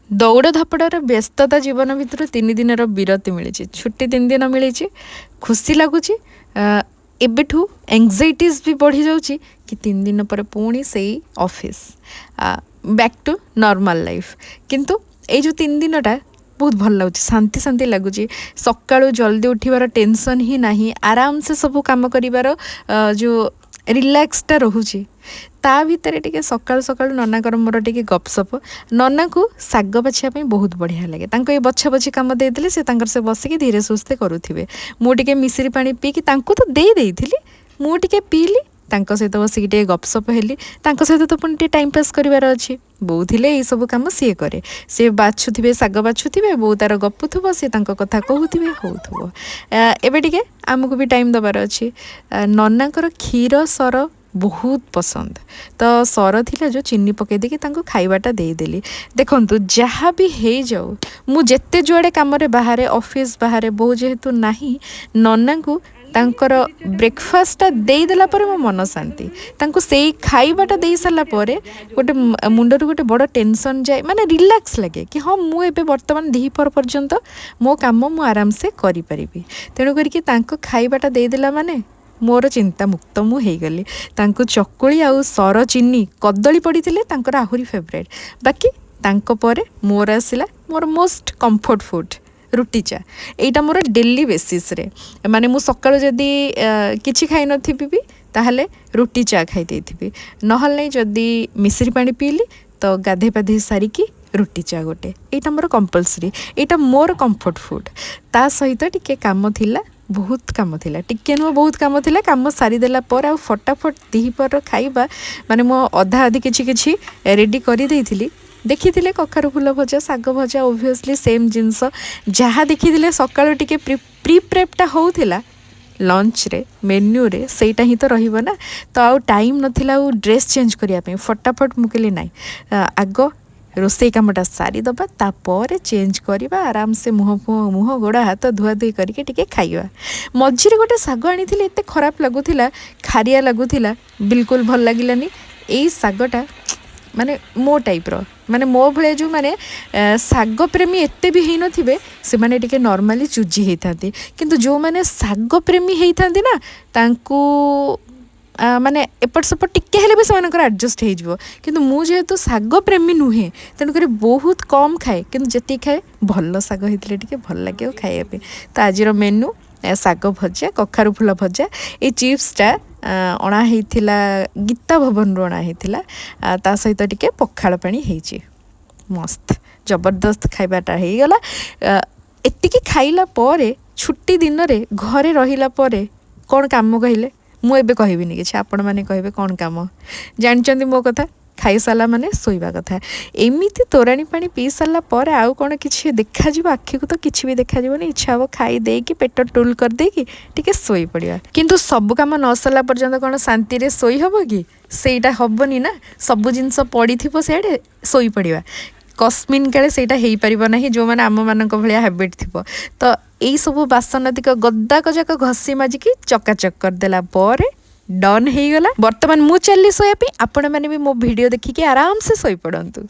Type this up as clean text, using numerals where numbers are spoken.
ଦୌଡ଼ ଧାପଡ଼ର ବ୍ୟସ୍ତତା ଜୀବନ ଭିତରୁ 3 ଦିନର ବିରତି ମିଳିଛି, ଛୁଟି 3 ଦିନ ମିଳିଛି, ଖୁସି ଲାଗୁଛି। ଏବେଠୁ ଏଙ୍ଗ୍ଜାଇଟିଜ୍ ବି ବଢ଼ିଯାଉଛି କି 3 ଦିନ ପରେ ପୁଣି ସେଇ office, back to normal life. କିନ୍ତୁ ଏଇ ଯେଉଁ 3 ଦିନଟା ବହୁତ ଭଲ ଲାଗୁଛି, ଶାନ୍ତି ଶାନ୍ତି ଲାଗୁଛି। ସକାଳୁ ଜଲ୍ଦି ଉଠିବାର ଟେନସନ୍ ହିଁ ନାହିଁ, ଆରାମସେ ସବୁ କାମ କରିବାର ଯେଉଁ ରିଲାକ୍ସଟା ରହୁଛି। ତା ଭିତରେ ଟିକେ ସକାଳୁ ସକାଳୁ ନନାଙ୍କର ମୋର ଟିକେ ଗପସପ। ନନାକୁ ଶାଗ ବାଛିବା ପାଇଁ ବହୁତ ବଢ଼ିଆ ଲାଗେ। ତାଙ୍କୁ ଏଇ ବଛା ବଛି କାମ ଦେଇଦେଲେ ସେ ତାଙ୍କର ସେ ବସିକି ଧୀରେ ସୁସ୍ଥେ କରୁଥିବେ। ମୁଁ ଟିକେ ମିଶିରି ପାଣି ପିଇକି, ତାଙ୍କୁ ତ ଦେଇ ଦେଇଥିଲି, ମୁଁ ଟିକେ ପିଇଲି, ତାଙ୍କ ସହିତ ବସିକି ଟିକେ ଗପସପ ହେଲି। ତାଙ୍କ ସହିତ ତ ପୁଣି ଟିକେ ଟାଇମ୍ ପାସ୍ କରିବାର ଅଛି। ବୋଉ ଥିଲେ ଏଇସବୁ କାମ ସିଏ କରେ। ସିଏ ବାଛୁଥିବେ, ଶାଗ ବାଛୁଥିବେ, ବୋଉ ତାର ଗପୁଥିବ, ସିଏ ତାଙ୍କ କଥା କହୁଥିବେ, ହେଉଥିବ। ଏବେ ଟିକେ ଆମକୁ ବି ଟାଇମ୍ ଦେବାର ଅଛି। ନନାଙ୍କର କ୍ଷୀର ସର ବହୁତ ପସନ୍ଦ, ତ ସର ଥିଲା ଯେଉଁ ଚିନି ପକାଇ ଦେଇକି ତାଙ୍କୁ ଖାଇବାଟା ଦେଇଦେଲି। ଦେଖନ୍ତୁ, ଯାହା ବି ହେଇଯାଉ, ମୁଁ ଯେତେ ଯୁଆଡ଼େ କାମରେ ବାହାରେ, ଅଫିସ୍ ବାହାରେ, ବୋଉ ଯେହେତୁ ନାହିଁ, ନନାଙ୍କୁ ତାଙ୍କର ବ୍ରେକଫାଷ୍ଟଟା ଦେଇଦେଲା ପରେ ମୋ ମନ ଶାନ୍ତି। ତାଙ୍କୁ ସେଇ ଖାଇବାଟା ଦେଇ ସାରିଲା ପରେ ଗୋଟେ ମୁଣ୍ଡରୁ ଗୋଟେ ବଡ଼ ଟେନସନ୍ ଯାଏ, ମାନେ ରିଲାକ୍ସ ଲାଗେ କି ହଁ, ମୁଁ ଏବେ ବର୍ତ୍ତମାନ ଦ୍ୱିପହର ପର୍ଯ୍ୟନ୍ତ ମୋ କାମ ମୁଁ ଆରାମସେ କରିପାରିବି। ତେଣୁ କରିକି ତାଙ୍କ ଖାଇବାଟା ଦେଇଦେଲା ମାନେ ମୋର ଚିନ୍ତା ମୁକ୍ତ ମୁଁ ହେଇଗଲି। ତାଙ୍କୁ ଚକୁଳି ଆଉ ସର, ଚିନି, କଦଳୀ ପଡ଼ିଥିଲେ ତାଙ୍କର ଆହୁରି ଫେଭରାଇଟ୍। ବାକି ତାଙ୍କ ପରେ ମୋର ଆସିଲା ମୋର ମୋଷ୍ଟ କମ୍ଫର୍ଟ ଫୁଡ଼୍, ରୁଟି ଚା। ଏଇଟା ମୋର ଡେଲି ବେସିସ୍ରେ, ମାନେ ମୁଁ ସକାଳୁ ଯଦି କିଛି ଖାଇନଥିବି ବି, ତାହେଲେ ରୁଟି ଚା ଖାଇ ଦେଇଥିବି। ନହେଲେ ନାହିଁ, ଯଦି ମିଶ୍ରି ପାଣି ପିଇଲି ତ ଗାଧେଇ ପାଧେଇ ସାରିକି ରୁଟି ଚା ଗୋଟେ, ଏଇଟା ମୋର କମ୍ପଲସରି, ଏଇଟା ମୋର କମ୍ଫର୍ଟ ଫୁଡ଼୍। ତା ସହିତ ଟିକେ କାମ ଥିଲା, ବହୁତ କାମ ଥିଲା, ଟିକେ ନୁହଁ, ବହୁତ କାମ ଥିଲା। କାମ ସାରିଦେଲା ପରେ ଆଉ ଫଟାଫଟ ଦ୍ୱିପହର ଖାଇବା, ମାନେ ମୁଁ ଅଧା ଅଧି କିଛି କିଛି ରେଡ଼ି କରିଦେଇଥିଲି। ଦେଖିଥିଲେ କଖାରୁ ଫୁଲ ଭଜା, ଶାଗ ଭଜା, ଓଭିୟସଲି ସେମ୍ ଜିନିଷ ଯାହା ଦେଖିଥିଲେ ସକାଳୁ ଟିକେ ପ୍ରି ପ୍ରେପ୍ଟା ହେଉଥିଲା। ଲଞ୍ଚରେ ମେନ୍ୟୁରେ ସେଇଟା ହିଁ ତ ରହିବ ନା। ତ ଆଉ ଟାଇମ୍ ନଥିଲା ଆଉ ଡ୍ରେସ୍ ଚେଞ୍ଜ କରିବା ପାଇଁ। ଫଟାଫଟ ମୁଁ କହିଲି ନାଇଁ, ଆଗ ରୋଷେଇ କାମଟା ସାରିଦେବା, ତାପରେ ଚେଞ୍ଜ କରିବା ଆରାମସେ। ମୁହଁ ଫୁହଁ, ମୁହଁ ଗୋଡ଼ ହାତ ଧୁଆ ଧୁଇ କରିକି ଟିକେ ଖାଇବା। ମଝିରେ ଗୋଟେ ଶାଗ ଆଣିଥିଲି, ଏତେ ଖରାପ ଲାଗୁଥିଲା, ଖାରିଆ ଲାଗୁଥିଲା, ବିଲକୁଲ ଭଲ ଲାଗିଲାନି। ଏଇ ଶାଗଟା ମାନେ ମୋ ଟାଇପ୍ର, ମାନେ ମୋ ଭଳିଆ ଯେଉଁମାନେ ଶାଗ ପ୍ରେମୀ ଏତେ ବି ହେଇନଥିବେ, ସେମାନେ ଟିକେ ନର୍ମାଲି ଚୁଜି ହେଇଥାନ୍ତି। କିନ୍ତୁ ଯେଉଁମାନେ ଶାଗ ପ୍ରେମୀ ହେଇଥାନ୍ତି ନା, ତାଙ୍କୁ ମାନେ ଏପଟ ସେପଟ ଟିକେ ହେଲେ ବି ସେମାନଙ୍କର ଆଡ଼ଜଷ୍ଟ ହେଇଯିବ। କିନ୍ତୁ ମୁଁ ଯେହେତୁ ଶାଗ ପ୍ରେମୀ ନୁହେଁ, ତେଣୁକରି ବହୁତ କମ୍ ଖାଏ। କିନ୍ତୁ ଯେତିକି ଖାଏ, ଭଲ ଶାଗ ହେଇଥିଲେ ଟିକେ ଭଲ ଲାଗିବ ଖାଇବା ପାଇଁ। ତ ଆଜିର ମେନୁ ଶାଗ ଭଜା, କଖାରୁ ଫୁଲ ଭଜା। ଏଇ ଚିପ୍ସଟା ଅଣା ହେଇଥିଲା, ଗୀତା ଭବନରୁ ଅଣା ହେଇଥିଲା। ତା ସହିତ ଟିକେ ପଖାଳ ପାଣି ହେଇଛି। ମସ୍ତ ଜବରଦସ୍ତ ଖାଇବାଟା ହେଇଗଲା। ଏତିକି ଖାଇଲା ପରେ, ଛୁଟି ଦିନରେ ଘରେ ରହିଲା ପରେ କ'ଣ କାମ କହିଲେ? ମୁଁ ଏବେ କହିବିନି କିଛି, ଆପଣମାନେ କହିବେ କ'ଣ କାମ। ଜାଣିଛନ୍ତି ମୋ କଥା, ଖାଇସାରିଲା ମାନେ ଶୋଇବା କଥା। ଏମିତି ତୋରାଣି ପାଣି ପିଇ ସାରିଲା ପରେ ଆଉ କ'ଣ କିଛି ଦେଖାଯିବ ଆଖିକୁ? ତ କିଛି ବି ଦେଖାଯିବନି। ଇଚ୍ଛା ହେବ ଖାଇ ଦେଇକି ପେଟ ଟୁଲ୍ କରିଦେଇକି ଟିକେ ଶୋଇପଡ଼ିବା। କିନ୍ତୁ ସବୁ କାମ ନ ସରିଲା ପର୍ଯ୍ୟନ୍ତ କ'ଣ ଶାନ୍ତିରେ ଶୋଇ ହେବ କି? ସେଇଟା ହେବନି ନା। ସବୁ ଜିନିଷ ପଡ଼ିଥିବ ସିଆଡ଼େ, ଶୋଇପଡ଼ିବା, କସ୍ମିନ୍ କାଳେ ସେଇଟା ହେଇପାରିବ ନାହିଁ, ଯେଉଁମାନେ ଆମମାନଙ୍କ ଭଳିଆ ହ୍ୟାବିଟ୍ ଥିବ। ତ ଏଇସବୁ ବାସନ ତିକ ଗଦାକ ଯାକ ଘଷି ମାଜିକି ଚକାଚକ କରିଦେଲା ପରେ ଡନ୍ ହେଇଗଲା। ବର୍ତ୍ତମାନ ମୁଁ ଚାଲିଲି ଶୋଇବା ପାଇଁ। ଆପଣମାନେ ବି ମୋ ଭିଡ଼ିଓ ଦେଖିକି ଆରାମସେ ଶୋଇପଡ଼ନ୍ତୁ।